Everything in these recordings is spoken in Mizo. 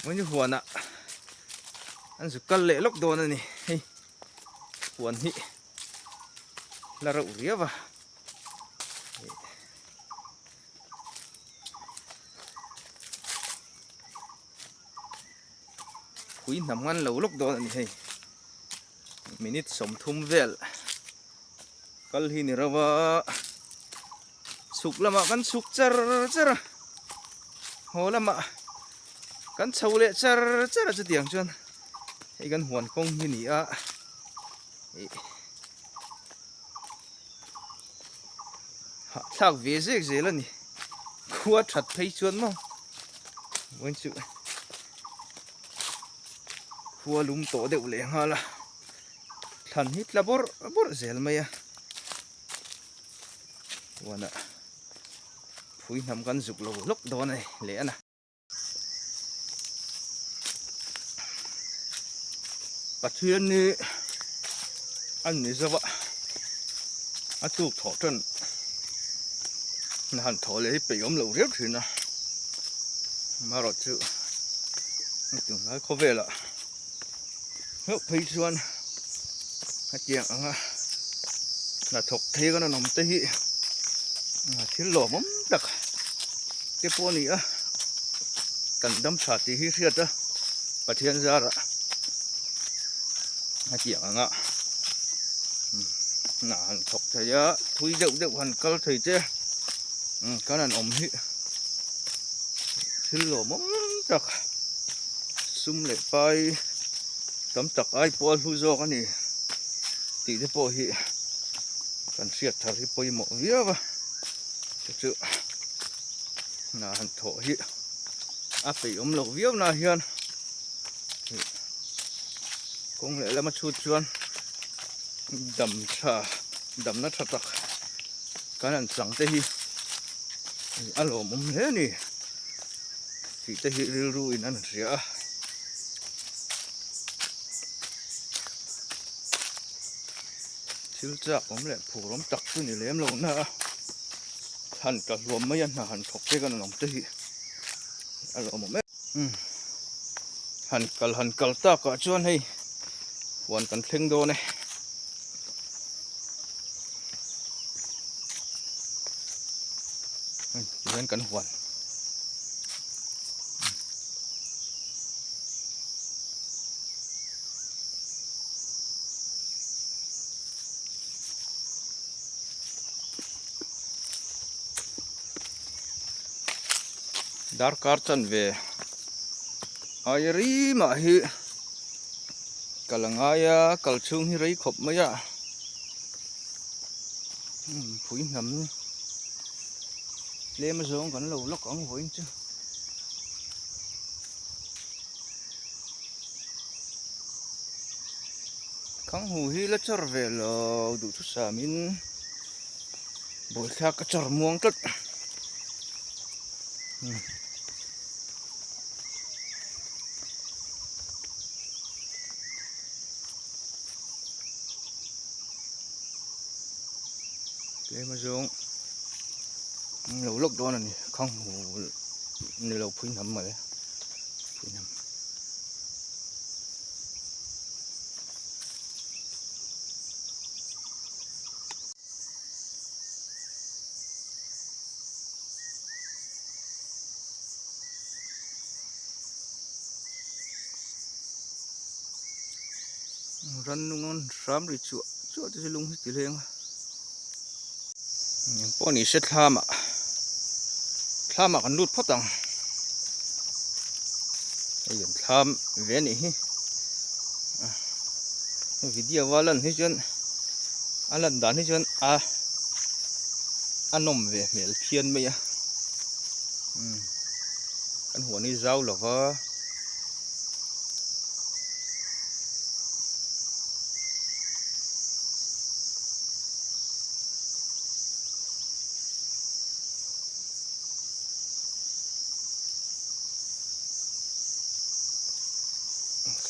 Vawiin huanah an zuk kal leh lawk dawn a ni hei huan hi la reuh riau a. Pui hnam ngan lo lawk dawn a ni hei minute 30 vel kal hi ni reuh a chhuk lamah kan chhuk char char a haw lamah kan chho leh char char a chutiang chuan hei kan huan kawng hi a ni a ih Hahthlak ve zek zel a ni. Khua that phei chuan maw vawiin chu khua lum tawh deuh leh nghal a, thlan hi tla bawrh bawrh zel mai a. Huanah phui hnam kan zuk lo lawk dawn a ni leh a na. Pathian hi an ni zo a, a tuk thawh tan na han thawh leh hi peih awm lo riau thin a, amaherawh chu tunlai khawvelah hlauh phei chuan hetiang anga hnathawk thei kan an awm te hi thil lawmawm tak te pawh a ni a kan dam tha tih hi hriat a Pathian zarah hetiang anga hna han thawk thei a thui deuh deuh han kal thei te kan han awm hi thil lawmawm tak sum leh pai tam tak ai pawh a hlu zawk a ni tih te pawh hi kan hriat thar hi pawimawh viau a chu chu hna han thawh hi a peih awm loh viau na hian kawng leh lama chhut chuan dam tha damna tha tak kan han chang te hi a lawmawm hle a ni. Tih te hi rilru in an hria a. Thil chak awm leh phur awm tak chu ni lem lo na a. Han ka hluam mai a hna han thawk te kan awm te hi a lawm awm em. Umm han kal han kal takah chuan hei huan kan thleng dawn e. Tihian kan huan. Darkar chanve ai rimah hi kal a ngai a kal chhung hi rei khawp mai a pui hnam tlem azawng kan lo lawk ang vawiin chu. Khanghu hi la char ve lo duhthusam in buaithlak a char muang tlat. Tlem azawng lo lawk dawn a ni khanghu ni lo phui hnam mai phui hnam. Rannung an hram ri chuah chuah te chu lung hi ti leng a eng pawh ni se thlam ah thlam ah kan lut phawt ang hei kan thlam ve a nih hi video a lan hi chuan a lan dan hi chuan a a nawm ve hmel phian mai a kan huan hi zau lo va.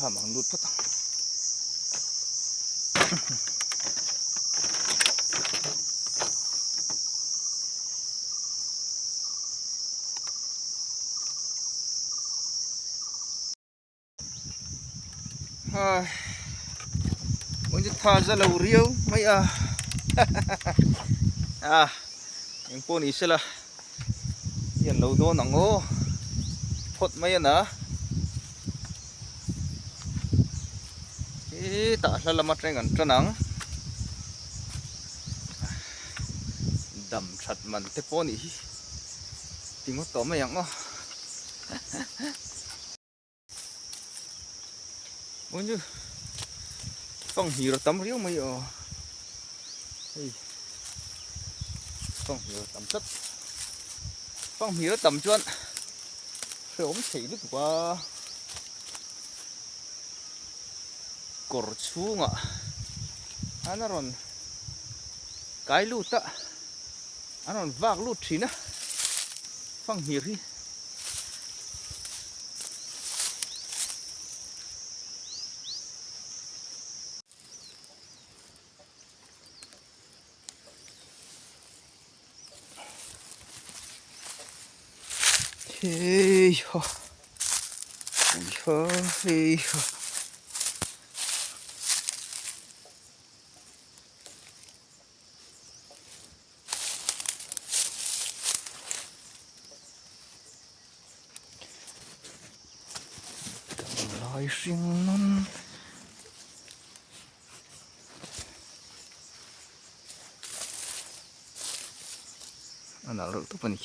Thlam ang lut phawt ang. A vawiin chu tha za lo riau mai a a eng pawh ni sela hian lo dawn ang aw phawt mai a na hetah hla lam atang an tan ang dam that man te pawh a nih hi ti ngawt tawh mai ang aw. Vawiin chu fanghmir a tam riau mai aw hei fanghmir a tam tlat fanghmir a tam chuan hrehawm thei lutuk a kawr chhungah an rawn kai lut a an rawn vak lut thin a fanghmir hi. Hei ha hei ha hei ha. Lai hring nawn a nalh reuh tawp a ni.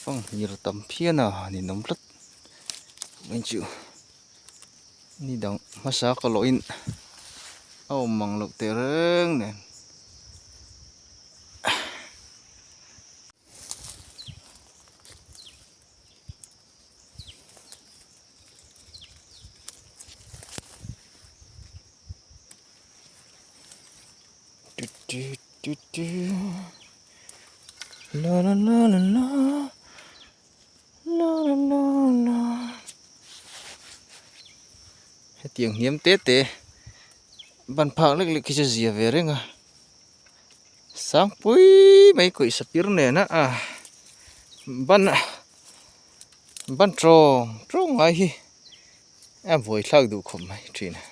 Fanghmir tam phian a ninawm tlat mai chu ni dang hmasa ka lawhin a awm mang loh teh reng nen. La la la la la la la la la hetiang hniam te te ban phak lek lek hi chu zia ve reng a. Sangpui mai kawih sapir nena a ban ban tawng tawng ngai hi a buaithlak duh khawp mai thin a.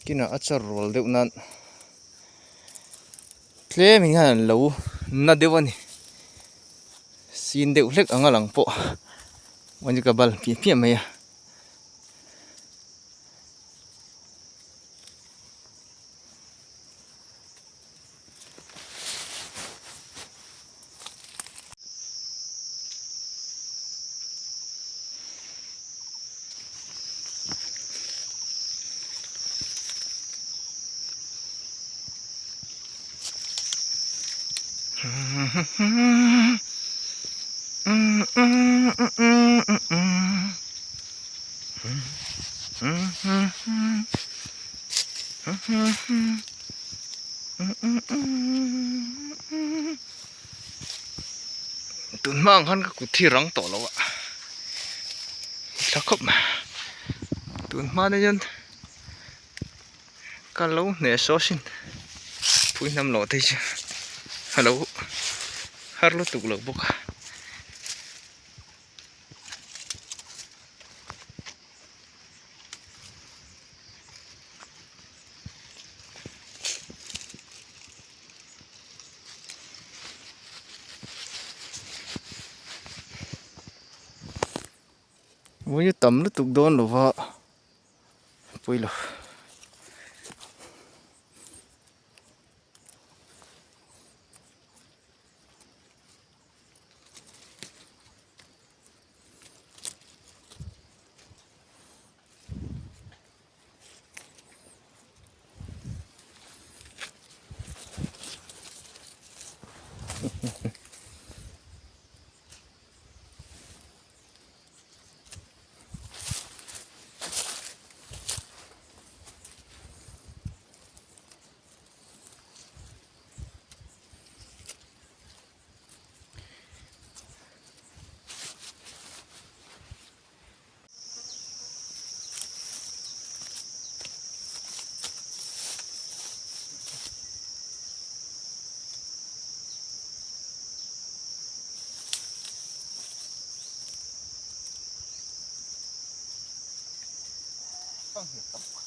Kinah a char rual deuh nan tlem in hian an lo na deuh a ni sin deuh hlek ang a lang pawh ka bal hmiah hmiah mai a. Tun hma ang khan ka kut hi rang tawh lo a tha khawp mai tun hma te hian ka lo hneh saw sin pui hnam loh te hi a lo har lutuk lo bawk a. Vawiin tam lutuk dawn lo va pawi lo. Sangha tam tak.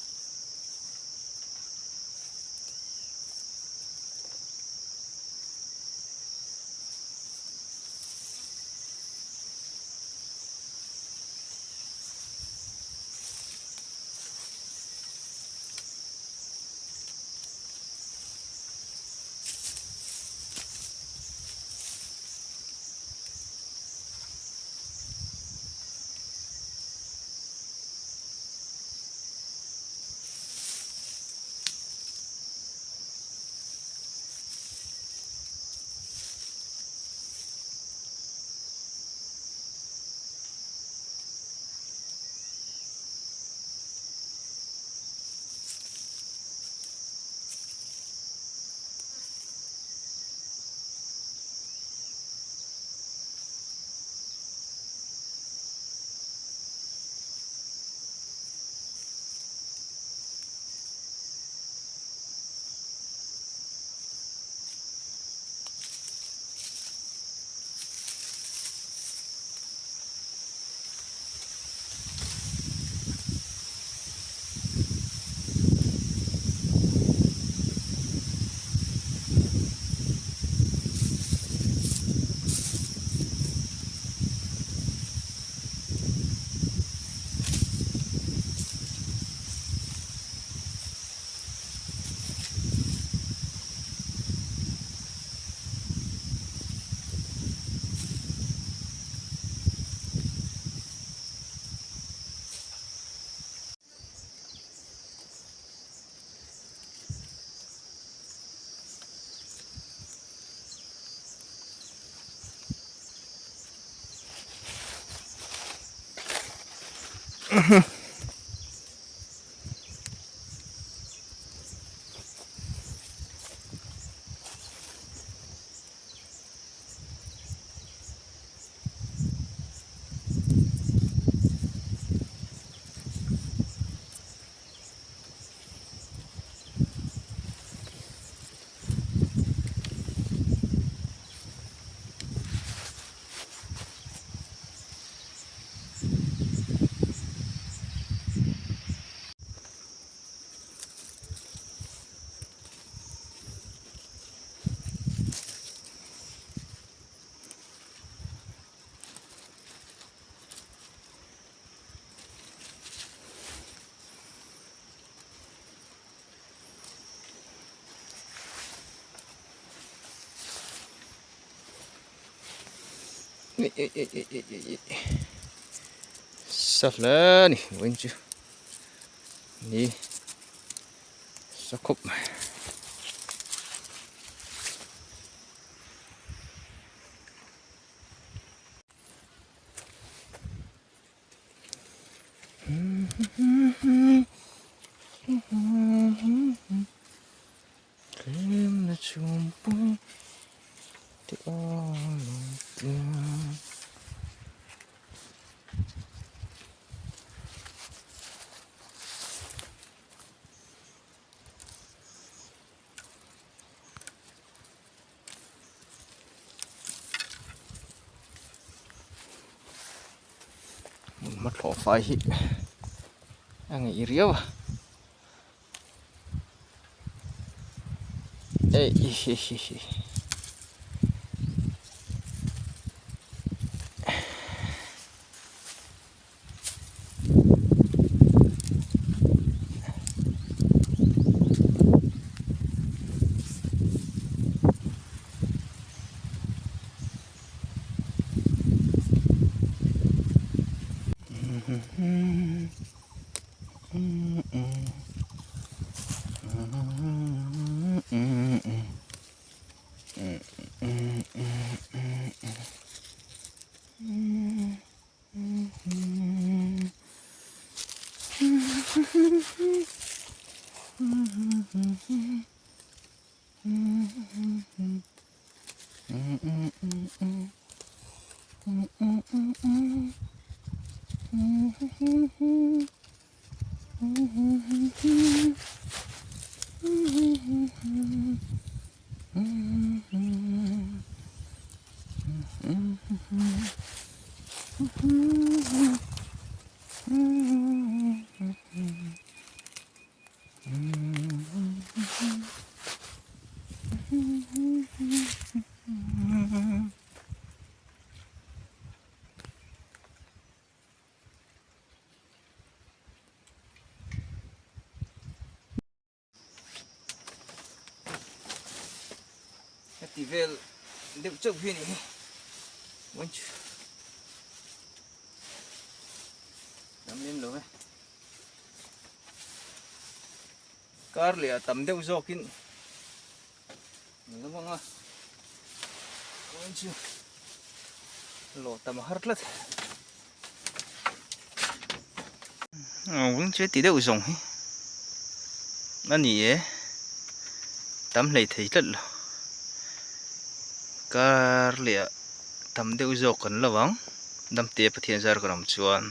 Sa hle ni vawiin chu ni sa khawp mai. Hlimna chhumpui te a lo tliang. Hmun hmathlawh fai hi a ngeih riau a. Ei hi hi hi. Heti vel deuh chauh hi a ni hi. Tam lem lo e. Kar leh a tam deuh zawkin lo ang a. Chu lawh tam a har tlat. Wing chu ti deuh zawng hi a ni e tam hlei thei tlat lo kar leh ah tam deuh zawk kan lo ang damte Pathian zar kan awm chuan.